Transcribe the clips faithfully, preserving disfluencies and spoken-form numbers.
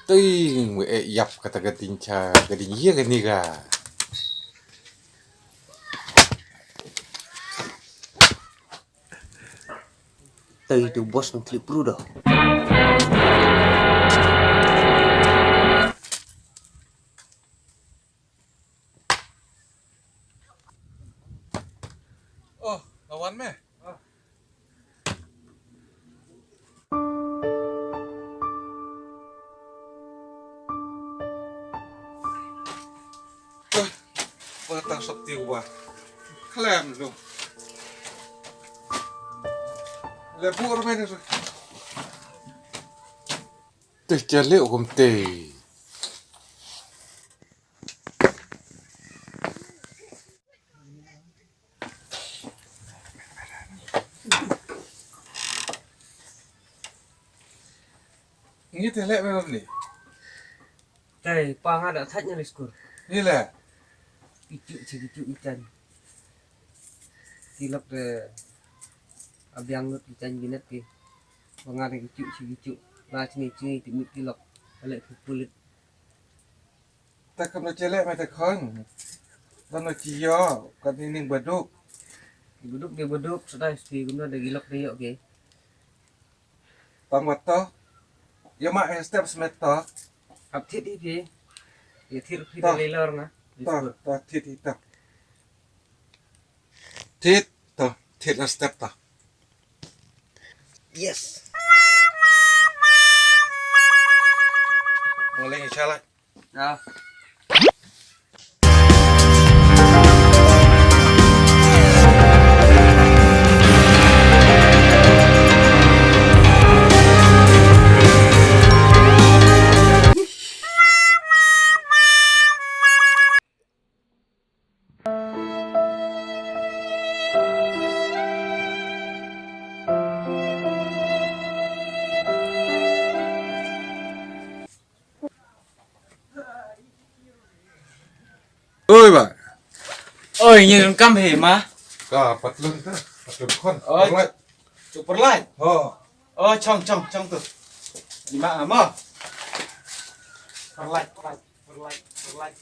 Tei, nga eh ïap kata ka ding cha, ka ding ïa kane ka. Tei tu bos ng klip pru dah. Oh, lawan me. Wah, wah, tang sop tiu wah. Khlem lu. Le bu ru me ni. Te chale u kum te. Ngi te leh me bam ni. Tei, pa nga da thaj nya le skur. Ni le. Kichu chi kichu ichan. Ki lok de abiang lut ichan binet ki. Ba nga de kichu chi kichu. La chini chini ti mit ki lok. Ale ki pulit. Ta kam na chele me ta khon. Ba na chi yo, ka ni ning baduk. Baduk de baduk, sadai sti guna de gilok de yo ke. Tang wat to. Yo ma e step smet to. Ap thit hi phi. Ye thit phi de lor na. To, to thit hi to. Thit to, thit la step to. Yes. Mo leng inshallah. Ah. Oi ba. Oi, ngi kam he ma. Ka patlun ka, patlun khon. Oi. Perlait. Tu perlait. Ho. Oh, chong chong chong tu. Ni ma ma. Perlait, perlait, perlait, perlait.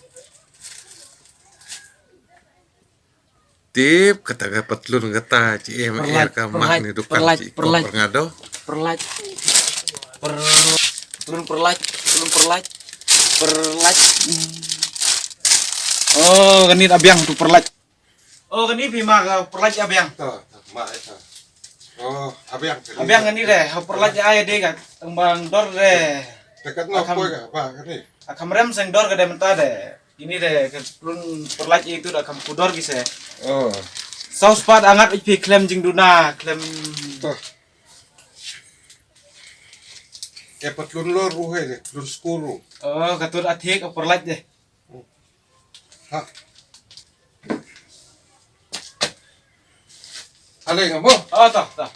Tip kata ka patlun kata ci em er ka mah ni dukan ci ko perngado. Perlait. Per patlun perlait, patlun perlait. Perlait. Oh, kani abiang tu perlait. Oh, kani phi ma ka perlait abiang. Ta, ta, ma ta. Oh, abiang kani. Abiang kani re, ha perlait ai de ka tang bang dor re. Dekat no koi ka ba kani. Akham rem seng dor ka de mynta de. Ini de ka plun perlait itu da kham kudor ki se. Oh. Saus pat angat uj phi khlem jingduna, khlem. Toh. Ke patlun lor ruh he, patlun skul ruh. Oh, ka tur athik perlait de. Ha. Ale ngamo? Oh, toh, toh.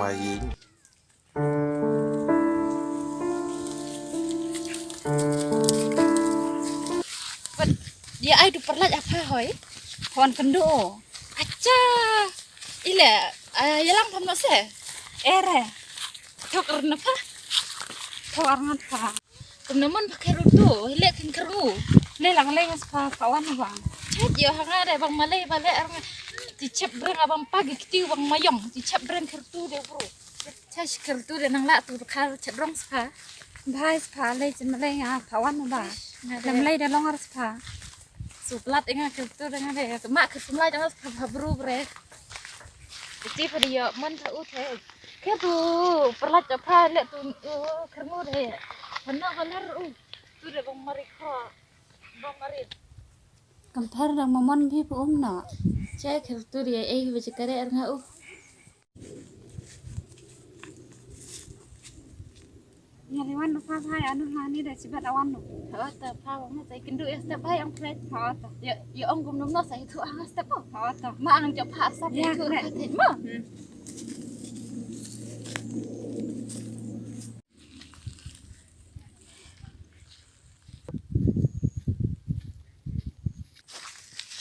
Mayin. Pat, ïa ai tu perlait apa hoi? Hon kendu. Acha. Ile, ah, ïa lang pam no se. Ere. Thok er na pha. Thok er ngan pha. Kum na mon pha kheru tu, ile kin kheru. Le lang le ngas pha pha wan bang. Chat yo ha nga de bang malei ba le er nga. Ti chep breng abang pagi ktiu bang mayong. Ti chep breng kher tu de bro. Cha shikir tu de nang la tu khar chet rong spha. Bhai spha lei chen malei nga pha wan ba. Nam lei de long ar spha. Su plat nga kir tu de nga de ma kir tum lai jang spha pha bru bre. Ti pha di yo man pha u the. Ke tu perlat pha le tu kir mu de. Pha na ka ler u. Tu de bang mari kho. Bang mari. Kam thar dang mamon phi pu um no. Te kher tu ri ei ba jaka re er nga u. Ngali wan no pa hai anu hani da sibat awan no. Hata pa wa ma sai kindu ya step hai ang pret. Hata ya ya ong gum nom no sai tu ang step. Hata ma ang jop ha sa ya tu ma.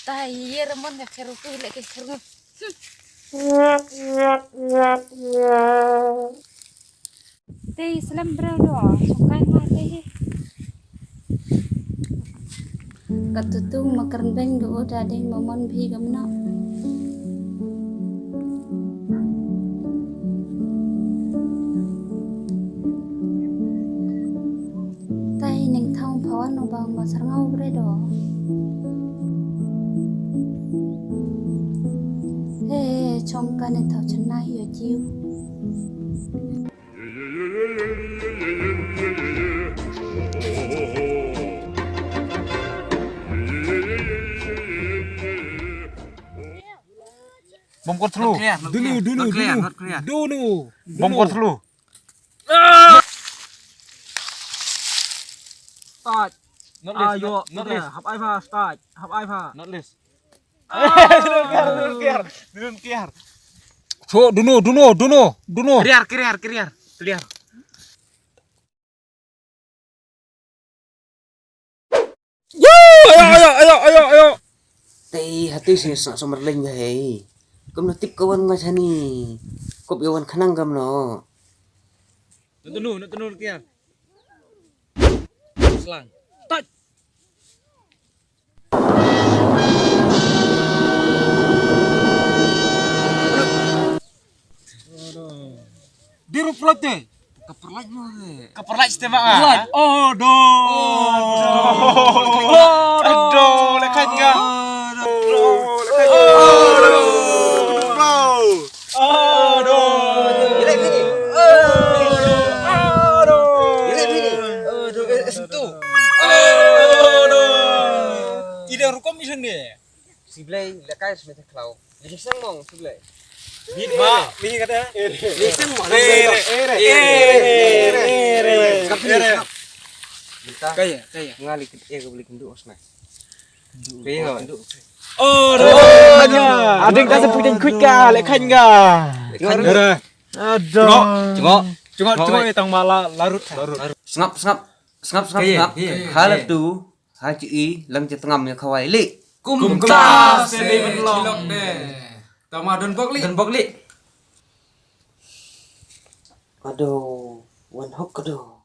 Tai ye ramon ka kheru tu le ke kheru. Te slem bro do. Sukai ma te hi. Ka tutung ma kren beng ga u da ding ma mon bi ga mno. Tai ning thau phawan u bang ma sarngau bre do. He chong ka ne thau chennai yo jiu. Bom kor thlu. Not clear, not clear. Dunu, dunu, not clear, dunu. Not clear. Dunu. Bom kor thlu. Start. Not list, ayo, not, not list. Hap ai pha, start. Hap ai pha. Not list. Don't care, don't care, don't care. So, dunu, dunu, dunu, dunu. Clear, clear, clear, clear. Yo, ayo, ayo, ayo, ayo, ayo. Tei, hati sini sa somar leng hei. Kam no tip kawan ngai sani. Kop yawan khanang kam no. Nak tenu, nak tenu kia. Selang. Touch. Di rup pelat deh. Keperlat mana? Keperlat setembak ah. Aduh. Aduh, lekat kah? Aduh, lekat kah? Aduh. Aduh. Aduh. Aduh. Aduh. Aduh. Aduh. Ida rukom isan deh. Siblei lekai smet klau. Lingseng mong siblei. Bit ma, mi kata. Lingseng mong. Re re re re re. Kaya kaya. Ngali kit eh beli kendu osna. Kaya kendu. Oh, ading ka sepujan kuit ka lekan ka. Aduh. Cengok, cengok, cengok, cengok, tang mala larut. Larut. Sngap, sngap. Sngap, sngap, sngap. Halep tu. Ha ci i lang ci tengam ya khawai li. Kumta se dei ban long. Chilok de. Tama don bok li. Don bok li. Aduh, wan hok aduh.